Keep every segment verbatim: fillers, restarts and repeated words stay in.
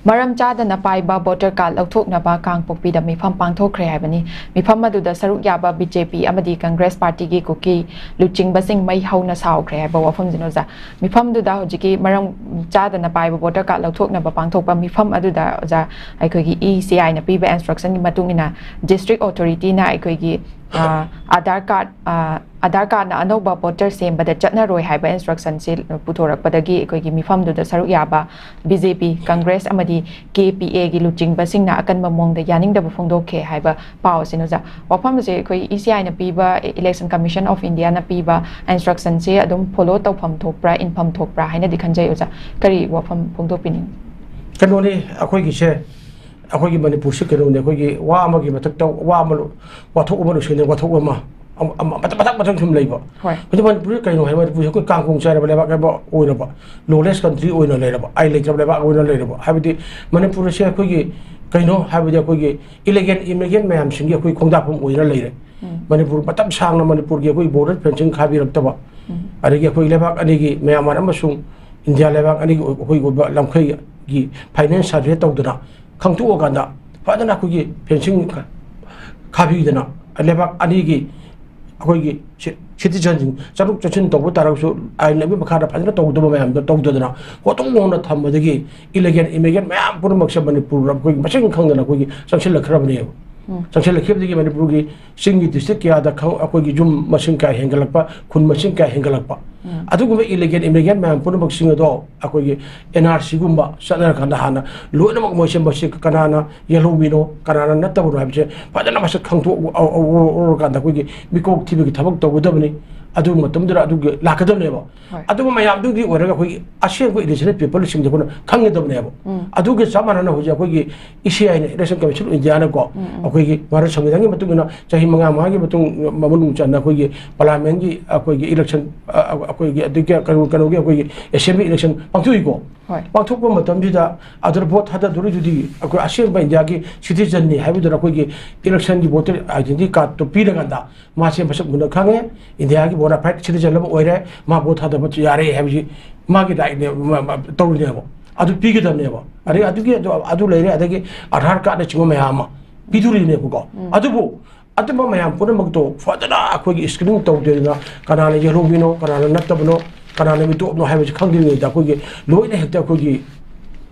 ꯃꯔꯝ ꯆꯥꯗꯅ ꯄꯥꯏꯕ ꯚꯣꯇꯔ ꯀꯥꯔꯗ ꯂꯧꯊꯣꯛꯅꯕ ꯀꯥꯡꯄꯣꯛꯄꯤꯗ ꯃꯤꯐꯝ ꯄꯥꯡꯊꯣꯛꯈ꯭ꯔꯦ ꯍꯥꯏꯕꯅꯤ꯫ ꯃꯤꯐꯝ ꯑꯗꯨꯗ ꯁꯔꯨꯛ ꯌꯥꯕ ꯕꯤ ꯖꯦ ꯄꯤ ꯑꯃꯗꯤ ꯀꯪꯒ꯭ꯔꯦꯁ ꯄꯥꯔꯇꯤꯒꯤ ꯀꯨꯀꯤ ꯂꯨꯆꯤꯡꯕꯁꯤꯡ ꯃꯩ ꯍꯧꯅ ꯁꯥꯎꯈ꯭ꯔꯦ ꯍꯥꯏꯕ ꯋꯥꯐꯝꯁꯤꯅ ꯑꯣꯖꯥ꯫ ꯃꯤꯐꯝꯗꯨꯗ ꯍꯧꯖꯤꯛꯀꯤ ꯃꯔꯝ ꯆꯥꯗꯅ ꯄꯥꯏꯕ ꯚꯣꯇꯔ ꯀꯥꯔꯗ ꯂꯧꯊꯣꯛꯅꯕ ꯄꯥꯡꯊꯣꯛꯄ ꯃꯤꯐꯝ ꯑꯗꯨꯗ ꯑꯣꯖꯥ, ꯑꯩꯈꯣꯏꯒꯤ ꯏ ꯁꯤ ꯑꯥꯏꯅ ꯄꯤꯕ ꯏꯟꯁꯇ꯭ꯔꯛꯁꯟꯒꯤ ꯃꯇꯨꯡ ꯏꯟꯅ ꯗꯤꯁꯇ꯭ꯔꯤꯛ ꯑꯣꯊꯣꯔꯤꯇꯤꯅ ꯑꯩꯈꯣꯏꯒꯤ, ꯑ, ꯑꯥꯙꯥꯔ ꯀꯥꯔꯗ, ꯑ, ꯑꯥꯙꯥꯔ ꯀꯥꯔꯗꯅ ꯑꯅꯧꯕ ꯚꯣꯇꯔ ꯁꯦꯝꯕꯗ ꯆꯠꯅꯔꯣꯏ ꯍꯥꯏꯕ ꯏꯟꯁꯇ꯭ꯔꯛꯁꯟꯁꯤ ꯄꯨꯊꯣꯔꯛꯄꯗꯒꯤ ꯑꯩꯈꯣꯏꯒꯤ ꯃꯤꯐꯝꯗꯨꯗ ꯁꯔꯨꯛ ꯌꯥꯕ ꯕꯤ ꯖꯦ ꯄꯤ, ꯀꯪꯒ꯭ꯔꯦꯁ ꯑꯃꯗꯤ ꯀꯦ ꯄꯤ ꯑꯦꯒꯤ ꯂꯨꯆꯤꯡꯕꯁꯤꯡꯅ ꯑꯀꯟꯕ ꯃꯑꯣꯡꯗ ꯌꯥꯅꯤꯡꯗꯕ ꯐꯣꯡꯗꯣꯛꯈꯤ ꯍꯥꯏꯕ ꯄꯥꯎ ꯑꯁꯤꯅ ꯑꯣꯖꯥ꯫ ꯋꯥꯐꯝ ꯑꯁꯦ ꯑꯩꯈꯣꯏ ꯏ ꯁꯤ ꯑꯥꯏꯅ ꯄꯤꯕ, ꯏꯂꯦꯛꯁꯟ ꯀꯃꯤꯁꯟ ꯑꯣꯐ ꯏꯟꯗꯤꯌꯥꯅ ꯄꯤꯕ ꯏꯟꯁꯇ꯭ꯔꯛꯁꯟꯁꯦ ꯑꯗꯨꯝ ꯐꯣꯂꯣ ꯇꯧꯐꯝ ꯊꯣꯛꯄ꯭ꯔꯥ, ꯏꯟꯐꯝ ꯊꯣꯛꯄ꯭ꯔꯥ ꯍꯥꯏꯅꯗꯤ ꯈꯟꯖꯩ ꯑꯣꯖꯥ꯫ ꯀꯔꯤ ꯋꯥꯐꯝ ꯐꯣꯡꯗꯣꯛꯄꯤꯅꯤꯡ? ꯀꯩꯅꯣꯅꯤ, ꯑꯩꯈꯣꯏꯒꯤꯁꯦ, ꯑꯩꯈꯣꯏꯒꯤ ꯃꯅꯤꯄꯨꯔꯁꯤ ꯀꯩꯅꯣꯅꯤ, ꯑꯩꯈꯣꯏꯒꯤ ꯋꯥ ꯑꯃꯒꯤ ꯃꯊꯛꯇ ꯋꯥ ꯑꯃ, ꯋꯥꯊꯣꯛ ꯑꯃ ꯂꯣꯏꯁꯤꯟꯅ ꯋꯥꯊꯣꯛ ꯑꯃ, ꯑꯃ, ꯑꯃ, ꯃꯊꯪ, ꯃꯊꯪ, ꯃꯊꯪ ꯁꯨꯝ ꯂꯩꯕ꯫ ꯍꯣꯏ꯫ ꯍꯧꯖꯤꯛ ꯃꯅꯤꯄꯨꯔꯁꯤ ꯀꯩꯅꯣ ꯍꯥꯏ, ꯃꯅꯤꯄꯨꯔꯁꯤ ꯑꯩꯈꯣꯏ ꯀꯥꯡ ꯈꯣꯡ ꯆꯥꯏꯔꯕ ꯂꯩꯕꯥꯛ ꯑꯃ ꯑꯣꯏꯔꯕ, ꯂꯣꯂꯦꯁ ꯀꯟꯇ꯭ꯔꯤ ꯑꯣꯏꯅ ꯂꯩꯔꯕ, ꯑꯥꯏꯟ ꯂꯩꯇ꯭ꯔꯕ ꯂꯩꯕꯥꯛ ꯑꯣꯏꯅ ꯂꯩꯔꯕ꯫ ꯍꯥꯏꯕꯗꯤ ꯃꯅꯤꯄꯨꯔ ꯑꯁꯤ ꯑꯩꯈꯣꯏꯒꯤ ꯀꯩꯅꯣ ꯍꯥꯏꯕꯗꯤ ꯑꯩꯈꯣꯏꯒꯤ ꯏꯂꯤꯒꯦꯜ ꯏꯃꯤꯒ꯭ꯔꯦꯟ ꯃꯌꯥꯝꯁꯤꯡꯒꯤ ꯑꯩꯈꯣꯏ ꯈꯣꯡꯗꯥꯐꯝ ꯑꯣꯏꯅ ꯂꯩꯔꯦ꯫ ꯎꯝ꯫ ꯃꯅꯤꯄꯨꯔ ꯃꯇꯝ ꯁꯥꯡꯅ ꯃꯅꯤꯄꯨꯔꯒꯤ ꯑꯩꯈꯣꯏ ꯕꯣꯔꯗꯔ ꯐꯦꯟꯁꯤꯡ ꯈꯥꯕꯤꯔꯛꯇꯕ, ꯎꯝ꯫ ꯑꯗꯒꯤ ꯑꯩꯈꯣꯏ ꯂꯩꯕꯥꯛ ꯑꯅꯤꯒꯤ, ꯃ꯭ꯌꯥꯟꯃꯥꯔ ꯑꯃꯁꯨꯡ ꯏꯟꯗꯤꯌꯥ ꯂꯩꯕꯥꯛ ꯑꯅꯤꯒꯤ ꯑꯩꯈꯣꯏꯒꯤ ꯑꯣꯏꯕ ꯂꯝꯈꯩꯒꯤ ꯐꯥꯏꯅꯥꯟꯁ ꯁꯔꯚꯦ ꯇꯧꯗꯅ ꯈꯪꯗꯣꯛꯑꯀꯥꯟꯗ ꯐꯖꯅ ꯑꯩꯈꯣꯏꯒꯤ ꯐꯦꯟꯁꯤꯡ ꯈꯥꯕꯤꯗꯅ ꯂꯩꯕꯥꯛ ꯑꯅꯤꯒꯤ ꯑꯩꯈꯣꯏꯒꯤ ꯁꯤ-, ꯁꯤꯇꯤꯖꯟꯁꯤꯡ ꯆꯠꯊꯣꯛ ꯆꯠꯁꯤꯟ ꯇꯧꯕ ꯇꯥꯔꯒꯁꯨ ꯑꯥꯏꯟ ꯑꯃꯒꯤ ꯃꯈꯥꯗ ꯐꯖꯅ ꯇꯧꯒꯗꯕ ꯃꯌꯥꯝꯗꯣ ꯇꯧꯗꯗꯅ ꯍꯣꯠꯇꯣꯛ ꯍꯣꯠꯅ ꯊꯝꯕꯗꯒꯤ ꯏꯂꯤꯒꯦꯜ ꯏꯃꯤꯒ꯭ꯔꯦꯟ ꯃꯌꯥꯝ ꯄꯨꯝꯅꯃꯛꯁꯦ ꯃꯅꯤꯄꯨꯔ ꯑꯩꯈꯣꯏꯒꯤ ꯃꯁꯤꯡ ꯈꯪꯗꯅ ꯑꯩꯈꯣꯏꯒꯤ ꯆꯪꯁꯤꯜꯂꯛꯈ꯭ꯔꯕꯅꯦꯕ꯫ ꯎꯝ꯫ ꯆꯪꯁꯤꯜꯂꯛꯈꯤꯕꯗꯒꯤ ꯃꯅꯤꯄꯨꯔꯒꯤ ꯆꯤꯡꯒꯤ ꯗꯤꯁꯇ꯭ꯔꯤꯛ ꯀꯌꯥꯗ ꯈꯪ-, ꯑꯩꯈꯣꯏꯒꯤ ꯌꯨꯝ ꯃꯁꯤꯡ ꯀꯌꯥ ꯍꯦꯟꯒꯠꯂꯛꯄ, ꯈꯨꯟ ꯃꯁꯤꯡ ꯀꯌꯥ ꯍꯦꯟꯒꯠꯂꯛꯄ, ꯎꯝ꯫ ꯑꯗꯨꯒꯨꯝꯕ ꯏꯂꯤꯒꯦꯜ ꯏꯃꯤꯒ꯭ꯔꯦꯟ ꯃꯌꯥꯝ ꯄꯨꯝꯅꯃꯛꯁꯤꯡ ꯑꯗꯣ ꯑꯩꯈꯣꯏꯒꯤ ꯑꯦꯟ ꯑꯥꯔ ꯁꯤꯒꯨꯝꯕ ꯆꯠꯅꯔꯀꯥꯟꯗ ꯍꯥꯟꯅ ꯂꯣꯏꯅꯃꯛ ꯃꯣꯏꯁꯦ ꯃꯁꯤ ꯀꯅꯥꯅ ꯌꯦꯜꯍꯧꯃꯤꯅꯣ, ꯀꯅꯥꯅ ꯅꯠꯇꯕꯅꯣ ꯍꯥꯏꯕꯁꯦ ꯐꯖꯅ ꯃꯁꯛ ꯈꯪꯗꯣꯛ-, ꯑ-, ꯑ-, ꯑꯣ-, ꯑꯣꯔꯀꯥꯟꯗ ꯑꯩꯈꯣꯏꯒꯤ ꯃꯤꯀꯣꯛ ꯊꯤꯕꯒꯤ ꯊꯕꯛ ꯇꯧꯒꯗꯕꯅꯤ꯫ ꯑꯗꯨ ꯃꯇꯝꯗꯨꯗ ꯑꯗꯨꯒꯤ ꯂꯥꯛꯀꯗꯕꯅꯦꯕ꯫ ꯍꯣꯏ꯫ ꯑꯗꯨꯒꯨꯝꯕ ꯃꯌꯥꯝꯗꯨꯒꯤ ꯑꯣꯏꯔꯒ ꯑꯩꯈꯣꯏꯒꯤ ꯑꯁꯦꯡꯕ ꯏꯂꯤꯖꯤꯅꯦꯜ ꯄꯤꯄꯜꯁꯤꯡꯁꯦ ꯑꯩꯈꯣꯏꯅ ꯈꯪꯒꯗꯕꯅꯦꯕ꯫ ꯎꯝ꯫ ꯑꯗꯨꯒ ꯆꯞ ꯃꯥꯟꯅꯅ ꯍꯧꯖꯤꯛ ꯑꯩꯈꯣꯏꯒꯤ ꯏ ꯁꯤ ꯑꯥꯏꯅ, ꯏꯂꯦꯛꯁꯟ ꯀꯃꯤꯁꯟ ꯑꯣꯐ ꯏꯟꯗꯤꯌꯥꯅꯀꯣ, ꯎꯝ, ꯎꯝ꯫ ꯑꯩꯈꯣꯏꯒꯤ ꯚꯥꯔꯠ ꯁꯪꯕꯤꯙꯥꯟꯒꯤ ꯃꯇꯨꯡ ꯏꯟꯅ ꯆꯍꯤ ꯃꯉꯥ ꯃꯉꯥꯒꯤ ꯃꯇꯨꯡ, ꯃꯅꯨꯡ ꯆꯟꯅ ꯑꯩꯈꯣꯏꯒꯤ ꯄꯥꯔꯂꯥꯃꯦꯟꯒꯤ ꯑꯩꯈꯣꯏꯒꯤ ꯏꯂꯦꯛꯁꯟ, ꯑ, ꯑ, ꯑꯩꯈꯣꯏꯒꯤ ꯑꯗꯨꯒꯤ ꯀꯩꯅꯣ, ꯀꯩꯅꯣꯒꯤ ꯑꯩꯈꯣꯏꯒꯤ ꯑꯦꯁꯦꯝꯕ꯭ꯂꯤ ꯏꯂꯦꯛꯁꯟ ꯄꯥꯡꯊꯣꯛꯏꯀꯣ꯫ ꯍꯣꯏ꯫ ꯄꯥꯡꯊꯣꯛꯄ ꯃꯇꯝꯁꯤꯗ ꯑꯗꯨꯗ ꯚꯣꯠ ꯊꯥꯗꯗꯣꯔꯤꯗꯨꯗꯤ ꯑꯩꯈꯣꯏ ꯑꯁꯦꯡꯕ ꯏꯟꯗꯤꯌꯥꯒꯤ ꯁꯤꯇꯤꯖꯟꯅꯤ ꯍꯥꯏꯕꯗꯨꯅ ꯑꯩꯈꯣꯏꯒꯤ ꯏꯂꯦꯛꯁꯟꯒꯤ ꯚꯣꯇꯔ ꯑꯥꯏꯗꯦꯟꯇꯤꯇꯤ ꯀꯥꯔꯗꯇꯣ ꯄꯤꯔꯀꯥꯟꯗ ꯃꯥꯁꯦ ꯃꯁꯛ ꯃꯨꯟꯅ ꯈꯪꯉꯦ, ꯏꯟꯗꯤꯌꯥꯒꯤ ꯕꯣꯅꯥꯐꯥꯏꯠ ꯁꯤꯇꯤꯖꯟ ꯑꯃ ꯑꯣꯏꯔꯦ, ꯃꯥ ꯚꯣꯠ ꯊꯥꯗꯕ ꯌꯥꯔꯦ ꯍꯥꯏꯕꯁꯤ ꯃꯥꯒꯤ ꯔꯥꯏꯠꯅꯦ, ꯃ-, ꯃ-, ꯇꯧꯔꯤꯅꯦꯕ꯫ ꯑꯗꯨ ꯄꯤꯒꯗꯕꯅꯦꯕ꯫ ꯑꯗꯒꯤ ꯑꯗꯨꯒꯤ ꯑꯗꯨ, ꯑꯗꯨ ꯂꯩꯔꯦ, ꯑꯗꯒꯤ ꯑꯥꯙꯥꯔ ꯀꯥꯔꯗꯅꯆꯤꯡꯕ ꯃꯌꯥꯝ ꯑꯃ ꯄꯤꯗꯣꯔꯤꯅꯦꯕꯀꯣ꯫ ꯑꯗꯨꯕꯨ ꯑꯗꯨꯝꯕ ꯃꯌꯥꯝ ꯄꯨꯝꯅꯃꯛꯇꯣ ꯐꯖꯅ ꯑꯩꯈꯣꯏꯒꯤ screening ꯇꯧꯗꯣꯏꯅ, ꯀꯅꯥꯅ ꯌꯦꯜꯍꯧꯕꯤꯅꯣ, ꯀꯅꯥꯅ ꯅꯠꯇꯕꯅꯣ, ꯀꯅꯥꯅ ꯃꯤꯇꯣꯞꯅꯣ ꯍꯥꯏꯕꯁꯤ ꯈꯪꯗ꯭ꯔꯤꯉꯩꯗ ꯑꯩꯈꯣꯏꯒꯤ ꯂꯣꯏꯅ ꯍꯦꯛꯇ ꯑꯩꯈꯣꯏꯒꯤ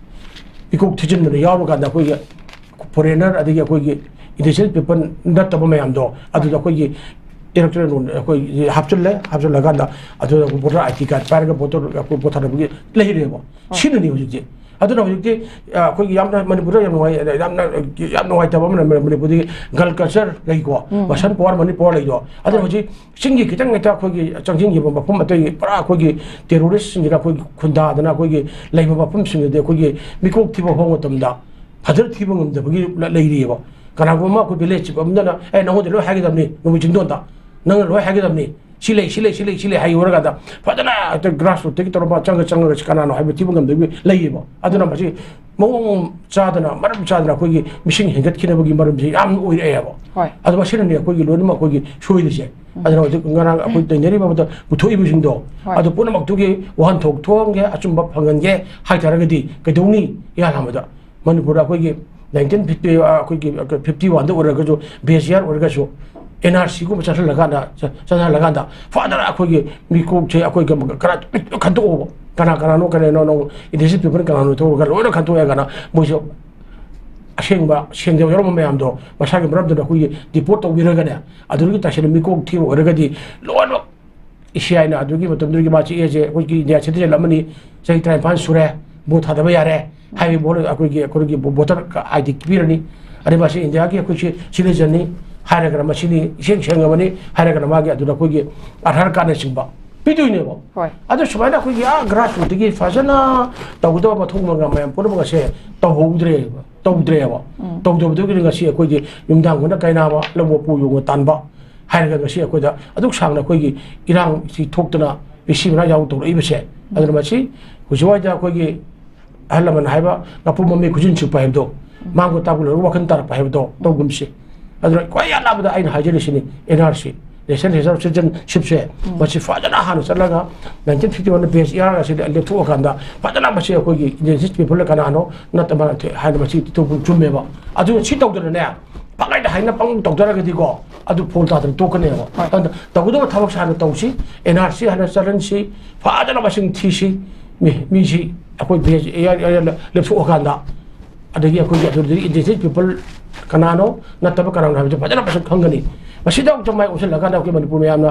ꯏꯀꯣꯛ ꯊꯤꯖꯤꯟꯗꯅ ꯌꯥꯎꯔꯀꯥꯟꯗ ꯑꯩꯈꯣꯏꯒꯤ foreigner ꯑꯗꯒꯤ ꯑꯩꯈꯣꯏꯒꯤ indigenous people ꯅꯠꯇꯕ ꯃꯌꯥꯝꯗꯣ ꯑꯗꯨꯗ ꯑꯩꯈꯣꯏꯒꯤ electoral roll ꯑꯩꯈꯣꯏꯒꯤ ꯍꯥꯞꯆꯤꯜꯂꯦ꯫ ꯍꯥꯞꯆꯤꯜꯂꯀꯥꯟꯗ ꯑꯗꯨꯗ voter ID card ꯄꯥꯏꯔꯒ voter ꯑꯩꯈꯣꯏ vote ꯊꯥꯗꯕꯒꯤ ꯂꯩꯔꯦꯕ꯫ ꯁꯤꯅꯅꯤ ꯍꯧꯖꯤꯛꯇꯤ꯫ ꯑꯗꯨꯅ ꯍꯧꯖꯤꯛꯇꯤ, ꯑ, ꯑꯩꯈꯣꯏꯒꯤ ꯌꯥꯝꯅ ꯃꯅꯤꯄꯨꯔꯗ ꯌꯥꯝ ꯅꯨꯡꯉꯥꯏ-, ꯌꯥꯝꯅ, ꯌꯥꯝ ꯅꯨꯡꯉꯥꯏꯇꯕ ꯑꯃꯅ ꯃꯅꯤꯄꯨꯔꯗꯒꯤ gal culture ꯂꯩꯀꯣ, ꯃꯁꯟ power, money power ꯂꯩꯗꯣ꯫ ꯑꯗꯨꯅ ꯍꯧꯖꯤꯛ ꯆꯤꯡꯒꯤ ꯈꯤꯇꯪ ꯍꯦꯛꯇ ꯑꯩꯈꯣꯏꯒꯤ ꯆꯪꯁꯤꯟꯈꯤꯕ ꯃꯐꯝ ꯑꯇꯩ ꯄꯨꯔꯥ ꯑꯩꯈꯣꯏꯒꯤ terrorist ꯁꯤꯡꯁꯤꯅ ꯑꯩꯈꯣꯏꯒꯤ ꯈꯨꯟꯗꯥꯗꯅ ꯑꯩꯈꯣꯏꯒꯤ ꯂꯩꯕ ꯃꯐꯝꯁꯤꯡꯗꯨꯗꯤ ꯑꯩꯈꯣꯏꯒꯤ ꯃꯤꯀꯣꯛ ꯊꯤꯕ ꯍꯧꯕ ꯃꯇꯝꯗ ꯐꯖꯅ ꯊꯤꯕ ꯉꯝꯗꯕꯒꯤ ꯂ-, ꯂꯩꯔꯤꯑꯕ꯫ ꯀꯅꯥꯒꯨꯝꯕ ꯑꯃ ꯑꯩꯈꯣꯏ village chief ꯑꯃꯗꯅ, "ꯑꯦ, ꯅꯉꯣꯟꯗ ꯂꯣꯏ ꯍꯥꯏꯒꯗꯕꯅꯤ, ꯅꯨꯃꯤꯠ ꯆꯤꯡꯗꯣꯟꯗ ꯅꯪꯅ ꯂꯣꯏ ꯍꯥꯏꯒꯗꯕꯅꯤ, ꯁꯤ ꯂꯩ, ꯁꯤ ꯂꯩ, ꯁꯤ ꯂꯩ, ꯁꯤ ꯂꯩ" ꯍꯥꯏ ꯍꯥꯏꯔꯀꯥꯟꯗ ꯐꯖꯅ ꯍꯦꯛꯇ grassroot ꯇꯒꯤ ꯇꯧꯔꯒ ꯆꯪꯉ ꯆꯪꯉꯒ ꯁꯤ ꯀꯅꯥꯅꯣ ꯍꯥꯏꯕ ꯊꯤꯕ ꯉꯝꯗꯕꯒꯤ ꯂꯩꯌꯦꯕ꯫ ꯑꯗꯨꯅ ꯃꯁꯤ ꯃꯑꯣꯡ ꯆꯥꯗꯅ, ꯃꯔꯝ ꯆꯥꯗꯅ ꯑꯩꯈꯣꯏꯒꯤ ꯃꯤꯁꯤꯡ ꯍꯦꯟꯒꯠꯈꯤꯅꯕꯒꯤ ꯃꯔꯝꯁꯦ ꯌꯥꯝꯅ ꯑꯣꯏꯔꯛꯑꯦꯕ꯫ ꯍꯣꯏ꯫ ꯑꯗꯨ ꯃꯁꯤꯅꯅꯦ ꯑꯩꯈꯣꯏꯒꯤ ꯂꯣꯏꯅꯃꯛ ꯑꯩꯈꯣꯏꯒꯤ ꯁꯣꯏꯔꯤꯁꯦ꯫ ꯑꯗꯨꯅ ꯍꯧꯖꯤꯛ ꯉꯔꯥꯡ ꯑꯩꯈꯣꯏ ꯇꯧꯅꯔꯤꯕ ꯃꯇꯝꯗ ꯄꯨꯊꯣꯛꯏꯕꯁꯤꯡꯗꯣ, ꯍꯣꯏ꯫ ꯑꯗꯨ ꯄꯨꯝꯅꯃꯛꯇꯨꯒꯤ ꯋꯥꯍꯟꯊꯣꯛ ꯊꯣꯛꯍꯟꯒꯦ, ꯑꯆꯨꯝꯕ ꯐꯪꯍꯟꯒꯦ ꯍꯥꯏꯇꯥꯔꯒꯗꯤ ꯀꯩꯗꯧꯅꯤ? ꯏꯍꯥꯟ ꯍꯥꯟꯕꯗ ꯃꯅꯤꯄꯨꯔꯗ ꯑꯩꯈꯣꯏꯒꯤ nineteen fifty, ꯑ, ꯑꯩꯈꯣꯏꯒꯤ fifty one ꯗ ꯑꯣꯏꯔꯒꯁꯨ, base year ꯑꯣꯏꯔꯒꯁꯨ, N R C ꯒꯨꯝꯕ ꯆꯠꯍꯜꯂꯀꯥꯟꯗ, ꯆ-, ꯆꯠꯍꯜꯂꯀꯥꯟꯗ ꯐꯖꯅ ꯑꯩꯈꯣꯏꯒꯤ ꯃꯤꯀꯣꯛꯁꯦ ꯑꯩꯈꯣꯏꯒꯤ ꯈꯔ ꯈꯟꯗꯣꯛꯑꯣꯕ꯫ ꯀꯅꯥ ꯀꯅꯥꯅꯣ, ꯀꯔꯤꯅꯣ, ꯅꯪ indigenous people ꯀꯅꯥꯅꯣ ꯊꯣꯛꯑꯒ ꯂꯣꯏꯅ ꯈꯟꯗꯣꯛꯑꯦ ꯀꯥꯟꯗ ꯃꯣꯏꯁꯨ ꯑꯁꯦꯡꯕ ꯁꯦꯡꯗꯕ ꯌꯥꯎꯔꯝꯕ ꯃꯌꯥꯝꯗꯣ ꯃꯁꯥꯒꯤ ꯃꯔꯝꯗꯨꯅ ꯑꯩꯈꯣꯏꯒꯤ deport ꯇꯧꯕꯤꯔꯒꯅꯦ, ꯑꯗꯨꯗꯒꯤ ꯇꯁꯦꯡꯅ ꯃꯤꯀꯣꯛ ꯊꯤꯕ ꯑꯣꯏꯔꯒꯗꯤ ꯂꯣꯏꯅꯃꯛ ꯏ ꯁꯤ ꯑꯥꯏꯅ ꯑꯗꯨꯒꯤ ꯃꯇꯝꯗꯨꯒꯤ ꯃꯥꯁꯤ ꯑꯦꯁꯦ ꯑꯩꯈꯣꯏꯒꯤ India citizen ꯑꯃꯅꯤ, ꯆꯍꯤ ꯇꯔꯥꯅꯤꯄꯥꯟ ꯁꯨꯔꯦ, vote ꯊꯥꯗꯕ ꯌꯥꯔꯦ ꯍꯥꯏꯕꯒꯤ ꯃꯍꯨꯠ ꯑꯩꯈꯣꯏꯒꯤ, ꯑꯩꯈꯣꯏꯒꯤ voter ID ꯄꯤꯔꯅꯤ꯫ ꯑꯗꯩ ꯃꯥꯁꯤ ꯏꯟꯗꯤꯌꯥꯒꯤ ꯑꯩꯈꯣꯏꯁꯤ citizen ꯅꯤ ꯍꯥꯏꯔꯒꯅ, ꯃꯁꯤꯅꯤ ꯏꯁꯦꯡ ꯁꯦꯡꯉꯕꯅꯤ ꯍꯥꯏꯔꯒꯅ ꯃꯥꯒꯤ ꯑꯗꯨꯗ ꯑꯩꯈꯣꯏꯒꯤ ꯑꯥꯙꯥꯔ ꯀꯥꯔꯗꯅꯆꯤꯡꯕ ꯄꯤꯗꯣꯏꯅꯦꯕ꯫ ꯍꯣꯏ꯫ ꯑꯗꯨ ꯁꯨꯃꯥꯏꯅ ꯑꯩꯈꯣꯏꯒꯤ ꯑꯥ grassroot ꯇꯒꯤ ꯐꯖꯅ ꯇꯧꯒꯗꯕ ꯃꯊꯧ ꯃꯉꯥ ꯃꯌꯥꯝ ꯄꯨꯝꯅꯃꯛ ꯑꯁꯦ ꯇꯧꯍꯧꯗ꯭ꯔꯦꯕ, ꯇꯧꯗ꯭ꯔꯦꯕ꯫ ꯎꯝ꯫ ꯇꯧꯗꯕꯗꯨꯒꯤꯗꯤ ꯉꯁꯤ ꯑꯩꯈꯣꯏꯒꯤ ꯅꯨꯃꯤꯗꯥꯡ ꯍꯨꯟꯅ ꯀꯥꯏꯅꯕ, ꯂꯧꯕ ꯄꯨ ꯌꯣꯡꯅ ꯇꯥꯟꯕ ꯍꯥꯏꯔꯒ ꯉꯁꯤ ꯑꯩꯈꯣꯏꯗ ꯑꯗꯨꯛ ꯁꯥꯡꯅ ꯑꯩꯈꯣꯏꯒꯤ ꯏꯔꯥꯡꯁꯤ ꯊꯣꯛꯇꯅ ꯃꯤꯁꯤ ꯃꯤꯅꯥ ꯌꯥꯎꯅ ꯇꯧꯔꯛꯏꯕꯁꯦ꯫ ꯑꯗꯨꯅ ꯃꯁꯤ ꯍꯧꯖꯤꯛ ꯋꯥꯏꯗ ꯑꯩꯈꯣꯏꯒꯤ ꯑꯍꯜ ꯂꯃꯟ ꯍꯥꯏꯕ ꯉꯥꯄ꯭ꯔꯨꯝ ꯃꯃꯩ ꯈꯨꯖꯤꯟ ꯁꯤꯛꯄ ꯍꯥꯏꯕꯗꯣ, ꯃꯥꯡꯒꯣꯜ ꯇꯥꯛꯄ ꯂꯣꯏꯔꯒ ꯋꯥꯈꯜ ꯇꯥꯔꯛꯄ ꯍꯥꯏꯕꯗꯣ ꯇꯧꯒꯨꯝꯁꯤ꯫ ꯑꯗꯨꯅ ꯈ꯭ꯋꯥꯏ ꯑꯔꯥꯞꯄꯗ ꯑꯩꯅ ꯍꯥꯏꯖꯔꯤꯁꯤꯅꯤ, N R C꯫ National Reserve Citizenshipꯁꯦ ꯃꯁꯤ ꯐꯖꯅ ꯍꯥꯟꯅ ꯆꯠꯂꯒ nineteen fifty one ꯕꯦꯁ ꯏꯌꯥꯔ ꯑꯁꯤꯗ ꯂꯦꯞꯊꯣꯛꯑꯀꯥꯟꯗ ꯐꯖꯅ ꯃꯁꯤ ꯑꯩꯈꯣꯏꯒꯤ indigenous people ꯀꯅꯥꯅꯣ ꯅꯠꯇꯕ ꯍꯥꯏꯅ ꯃꯁꯤ ꯇꯧꯕ ꯆꯨꯝꯃꯦꯕ꯫ ꯑꯗꯨ ꯁꯤ ꯇꯧꯗꯅꯅꯦ ꯄꯪꯍꯥꯏꯗ ꯍꯥꯏꯅ ꯄꯪ ꯇꯧꯖꯔꯒꯗꯤꯀꯣ ꯑꯗꯨ ꯐꯣꯜ ꯇꯥꯗꯅ ꯇꯣꯛꯀꯅꯦꯕ꯫ ꯑꯗꯨꯅ ꯇꯧꯒꯗꯕ ꯊꯕꯛꯁꯦ ꯍꯥꯟꯅ ꯇꯧꯁꯤ, NRC ꯍꯥꯟꯅ ꯆꯠꯍꯟꯁꯤ, ꯐꯖꯅ ꯃꯁꯤꯡ ꯊꯤꯁꯤ꯫ ꯃꯤ ꯃꯤꯁꯤ ꯑꯩꯈꯣꯏ ꯕꯦꯁ ꯏꯌꯥꯔ ꯏꯌꯥꯔ ꯂꯦꯞꯊꯣꯛꯑꯀꯥꯟꯗ ꯑꯗꯒꯤ ꯑꯩꯈꯣꯏꯒꯤ ꯑꯗꯨꯗꯒꯤ indigenous people ꯀꯅꯥꯅꯣ ꯅꯠꯇꯕ ꯀꯅꯥꯅꯣ ꯍꯥꯏꯕꯁꯦ ꯐꯖꯅ ꯃꯁꯛ ꯈꯪꯒꯅꯤ꯫ ꯃꯁꯤꯗ ꯑꯃꯨꯛꯇ ꯃꯥꯏ ꯑꯣꯟꯁꯤꯜꯂꯀꯥꯟꯗ ꯑꯩꯈꯣꯏ ꯃꯅꯤꯄꯨꯔ ꯃꯌꯥꯝꯅ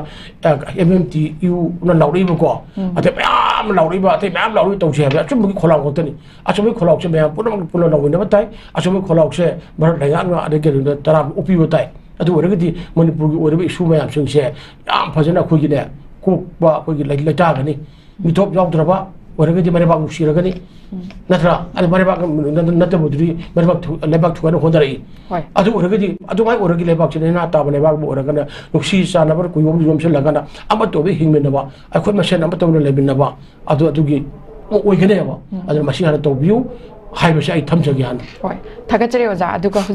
MMTUꯅ ꯂꯥꯎꯔꯛꯏꯕꯀꯣ, ꯑꯇꯩ ꯃꯌꯥꯝ ꯂꯥꯎꯔꯛꯏꯕ, ꯑꯇꯩ ꯃꯌꯥꯝ ꯂꯥꯎꯔꯛꯏ ꯇꯧꯁꯤ ꯍꯥꯏꯕ ꯑꯆꯨꯝꯕꯒꯤ ꯈꯣꯜꯂꯥꯎ ꯈꯛꯇꯅꯤ꯫ ꯑꯆꯨꯝꯕꯒꯤ ꯈꯣꯜꯂꯥꯎꯁꯦ ꯃꯌꯥꯝ ꯄꯨꯝꯅꯃꯛ ꯄꯨꯟꯅ ꯂꯧꯃꯤꯟꯅꯕ ꯇꯥꯏ꯫ ꯑꯆꯨꯝꯕꯒꯤ ꯈꯣꯜꯂꯥꯎꯁꯦ ꯚꯥꯔꯠ ꯂꯩꯉꯥꯛꯅ ꯑꯗꯩ ꯀꯩꯅꯣꯗ ꯇꯔꯥ ꯑꯣꯛꯄꯤꯕ ꯇꯥꯏ꯫ ꯑꯗꯨ ꯑꯣꯏꯔꯒꯗꯤ ꯃꯅꯤꯄꯨꯔꯒꯤ ꯑꯣꯏꯔꯤꯕ ꯏꯁꯨ ꯃꯌꯥꯝꯁꯤꯡꯁꯦ ꯌꯥꯝ ꯐꯖꯅ ꯑꯩꯈꯣꯏꯒꯤꯅꯦ ꯀꯣꯛꯄ ꯑꯩꯈꯣꯏꯒꯤ ꯂꯩ- ꯂꯩꯇꯥꯒꯅꯤ꯫ ꯃꯤꯊꯣꯞ ꯌꯥꯎꯗ꯭ꯔꯕ ꯑꯣꯏꯔꯒꯗꯤ ꯃꯔꯩꯕꯥꯛ ꯅꯨꯡꯁꯤꯔꯒꯅꯤ, ꯅꯠꯇ꯭ꯔꯥ? ꯑꯗꯨ ꯃꯔꯩꯕꯥꯛ ꯅꯠꯇꯕꯗꯨꯗꯤ ꯃꯔꯩꯕꯥꯛ ꯊꯨ- ꯂꯩꯕꯥꯛ ꯊꯨꯒꯥꯏꯅ ꯍꯣꯠꯅꯔꯛꯏ꯫ ꯑꯗꯨ ꯑꯣꯏꯔꯒꯗꯤ ꯑꯗꯨꯃꯥꯏꯅ ꯑꯣꯏꯔꯒꯗꯤ ꯂꯩꯕꯥꯛꯁꯤ ꯅꯦꯅꯥ ꯇꯥꯕ ꯂꯩꯕꯥꯛ ꯑꯃ ꯑꯣꯏꯔꯒꯅ ꯅꯨꯡꯁꯤ ꯆꯥꯟꯅꯕ ꯀꯨꯏꯕ ꯑꯃ ꯌꯣꯝꯁꯤꯜꯂꯒꯅ ꯑꯃꯠꯇ ꯑꯣꯏꯕ ꯍꯤꯡꯃꯤꯟꯅꯕ, ꯑꯩꯈꯣꯏ ꯃꯁꯦꯟ ꯑꯃꯠꯇ ꯑꯣꯏꯅ ꯂꯩꯃꯤꯟꯅꯕ ꯑꯗꯨ ꯑꯗꯨꯒꯤ ꯑꯣꯏꯒꯅꯦꯕ꯫ ꯑꯗꯨꯅ ꯃꯁꯤ ꯍꯥꯟꯅ ꯇꯧꯕꯤꯌꯨ ꯍꯥꯏꯕꯁꯤ ꯑꯩ ꯊꯝꯖꯒꯦ ꯍꯥꯟꯅ꯫ ꯍꯣꯏ, ꯊꯥꯒꯠꯆꯔꯤ ꯑꯣꯖꯥ꯫ ꯑꯗꯨꯒ ꯍꯧꯖꯤꯛ